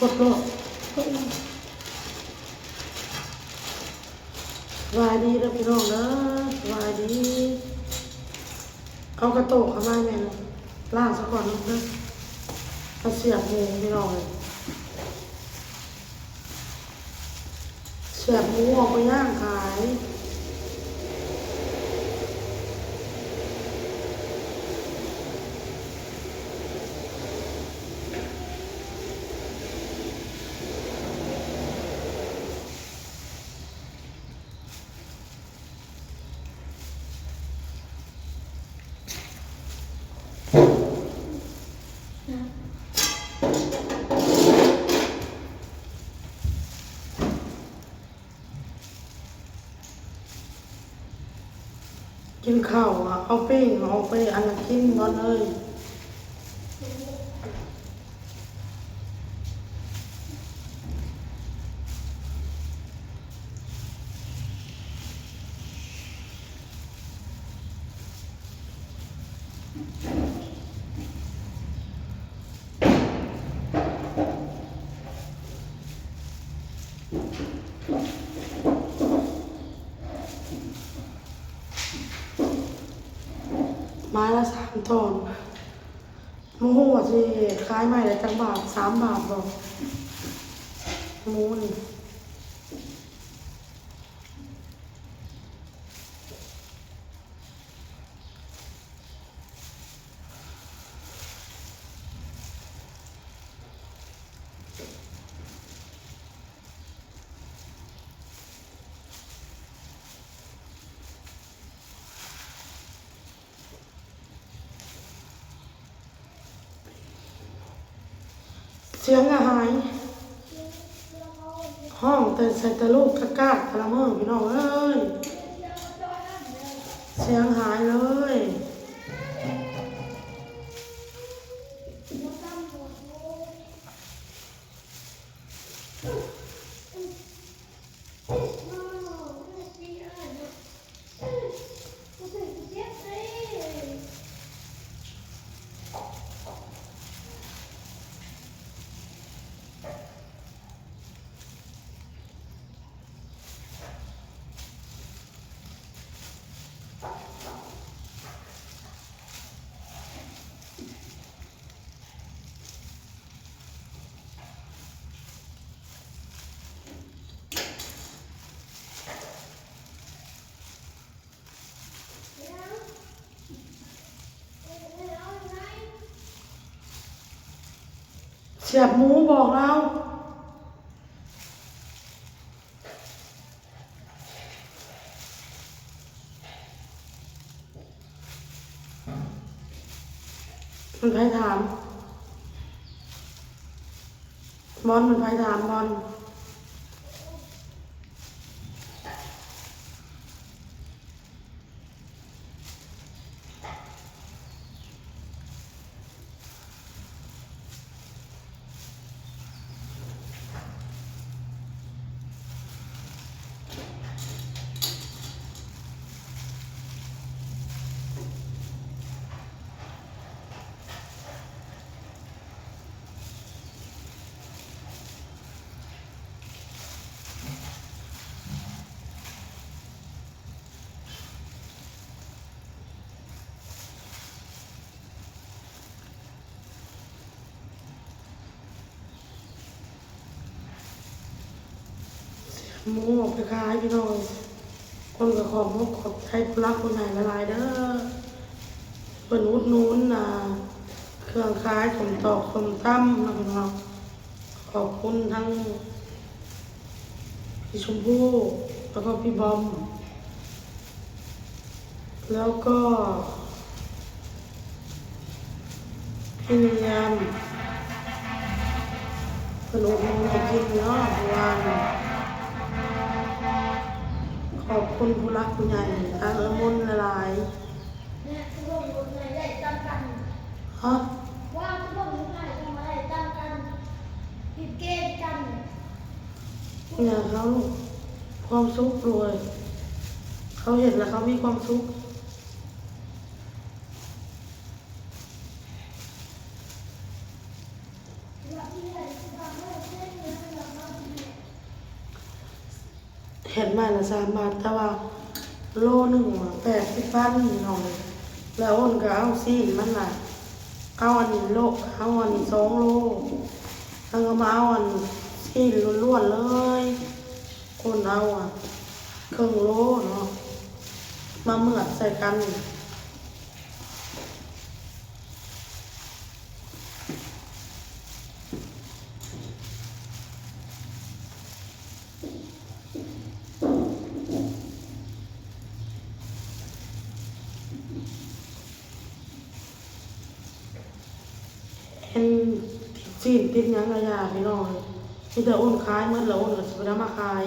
ກົດໂລດ. ສະບາຍດີເດີພີ່ນ້ອງເດີ ສະບາຍດີ. ເອົາກະໂຕກເຂົ້າມາແມ່ ລ້າງສາກ່ອນເດີ. ມາສຽບໝູພີ່ນ້ອງເອີຍ. ສຽບໝູເອົາໄປຍ່າງຂາຍ. ກິນເຂົ້າ ເອົາປີ້ງອອກໄປອັນລະກິນກ່ອນເອີຍ. ໄມ້ລະສາມຕອນ. ບໍ່ຮູ້ວ່າຊິຂາຍໄມ້ລະຈັກບາດ ສາມບາດບໍ່ ໝູນີ້. ສຽງອາຫາຍ ຮ້ອງແຕ່ ໃສ່ແຕ່ລູກກາກໆ ແຕ່ລະມື້ພີ່ນ້ອງເອີຍ ສຽງຫາຍເລີຍ. ສຽບໝູບອກລາວ. ມັນໃຜຖາມ? ບອນ ມັນໃຜຖາມ? ບອນ. ໝູອອກໄປຂາຍພີ່ນ້ອງ. ຄົນກໍຂອບອົກຂອບໃຈຜູ້ຫຼັກຜູ້ໃຫຍ່ຫຼາຍໆເດີ ເພິ່ນອຸດໜູນ ອ່າ ເຄື່ອງຂາຍ ສົ້ມຕອກ ສົ້ມຕຳເນາະພີ່ນ້ອງ. ຂອບຄຸນທັງ ພີ່ຊົມພູ ແລ້ວກໍພີ່ບອມ ແລ້ວກໍພີ່ລຽນ ເພິ່ນອຸດໜູນໃຫ້ກິນເນາະ ເມື່ອວານ. ຂອບຄຸນຜູ້ຫຼັກຜູ້ໃຫຍ່ທາງເອື້ອຍມົນຫຼາຍໆ. ແມ່ ຄືເບິ່ງລົດໃຫຍ່ໄດ້ຕຳກັນ. ຮະ? ວ່າຄືເບິ່ງລົດໃຫຍ່ເຂົາມາໄດ້ຕຳກັນ ຜິດເກນກັນ. ຢາກເຮົາຄວາມສຸກດ້ວຍ ເຂົາເຫັນແລ້ວເຂົາມີຄວາມສຸກ. ເວລາທີ່ເຮົາເຮັດ ເຮົາເຮັດ ເຮັດໄມ້ລະສາມບາດ ແຕ່ວ່າໂລໜຶ່ງແປດສິບພັນພີ່ນ້ອງ. ແລ້ວອ້ນກໍເອົາຊີ້ນມັນລະ ເອົາອັນໂລ ເອົາອັນສອງໂລ ແລ້ວກໍມາເອົາອັນຊີ້ນລ້ວນໆເລີຍ ອ້ນເອົາອະເຄິ່ງໂລເນາະ ມາເໝືອດໃສ່ກັນ. ເຫັນຊີ້ນຕິດຫຍັງກະຢ່າພີ່ນ້ອງເອີຍ ມີແຕ່ອ້ນຂາຍໝົດ ແລ້ວອ້ນກໍຊິບໍ່ໄດ້ມາຂາຍ.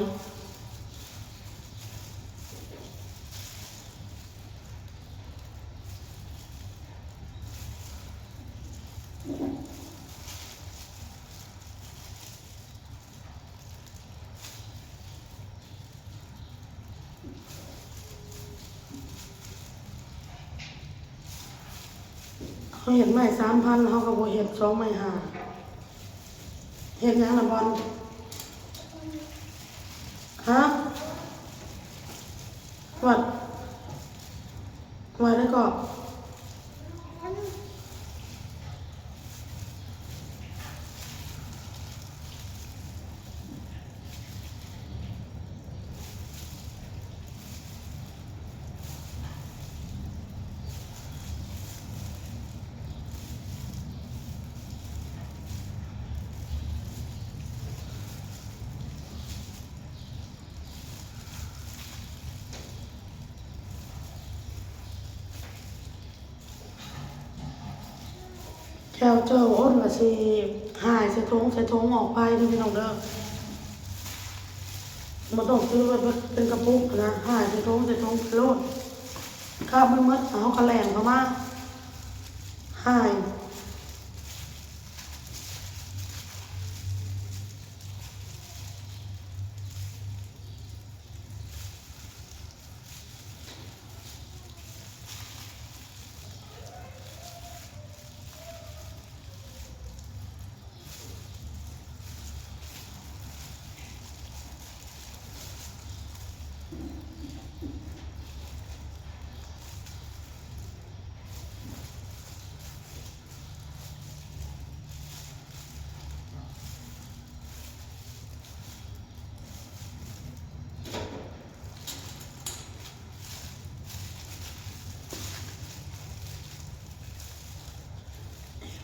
ເຮົາເຮັດໄມ້ສາມພັນ ເຮົາກໍບໍ່ເຮັດສອງໄມ້ຫ້າ ເຮັດຫຍັງລະບອນ? ຮະ? ວັດ ວ່າໄດ້ເກາະ. ແຂ້ວເຈົ້າອ້ນລະຊິຫາຍໃສ່ຖົງ ໃສ່ຖົງອອກໄປເດີພີ່ນ້ອງເດີ ບໍ່ຕ້ອງຊື້ໄວ້ເປັນກະປຸກຫັ້ນນະ ຫາຍໃສ່ຖົງ ໃສ່ຖົງໄປໂລດ ຄາບມັນໝົດ ເຮົາກະແລ່ນເຂົ້າມາຫາຍ.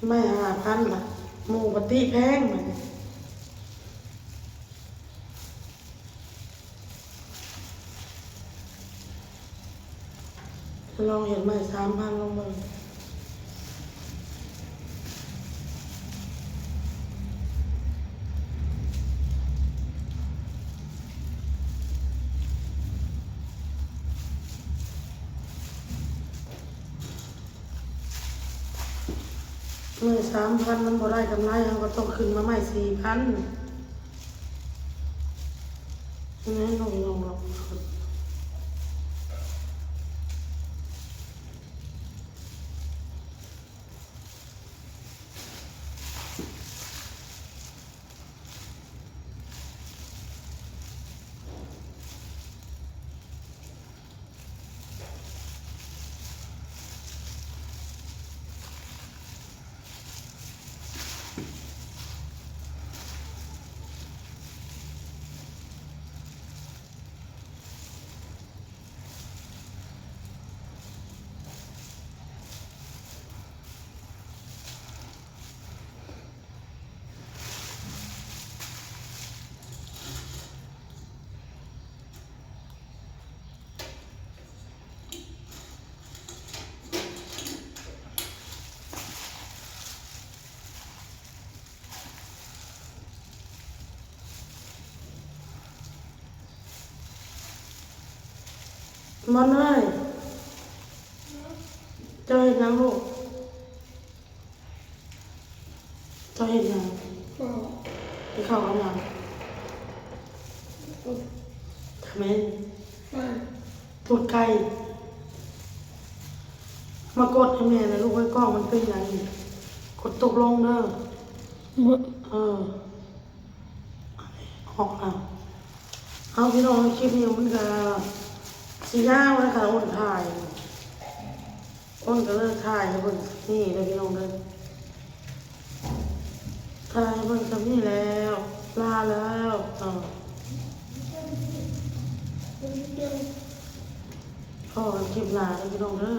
ໄມ້ຫ້າພັນບາດ ໝູ່ປະຕິແພງບາດນີ້. ລອງເຮັດໄມ້ສາມພັນລອງເບິ່ງ. ໄມ້ສາມພັນມັນບໍ່ໄດ້ກຳໄລ ເຮົາກໍຕ້ອງຂຶ້ນມາໄມ້ສີ່ພັນ. ແມ່ນບໍ່ ພີ່ນ້ອງເນາະ. ມອນເອີຍ ເຈົ້າເຮັດຫຍັງລູກ? ເຈົ້າເຮັດຫຍັງ? ກິນເຂົ້າກັບຫຍັງ? ທຳເອງ. ຕູດໄກ່. ມາກົດໃຫ້ແມ່ນະລູກເອີຍ ກ້ອງມັນເປັນຫຍັງນີ້? ກົດຕົກລົງເດີ. ເອີ ອອກແລ້ວ. ເອົາ ພີ່ນ້ອງ ຄລິບນີ້ມັນກະຊິຍາວນະຄະ ອ້ນຖ່າຍ ອ້ນກະເລີຍຖ່າຍໃຫ້ເບິ່ງສ່ຳນີ້ເດີພີ່ນ້ອງເດີ ຖ່າຍໃຫ້ເບິ່ງສ່ຳນີ້ແລ້ວ ລາແລ້ວ ເອີ ພໍ້ກັນຄລິບໜ້າເດີພີ່ນ້ອງເດີ.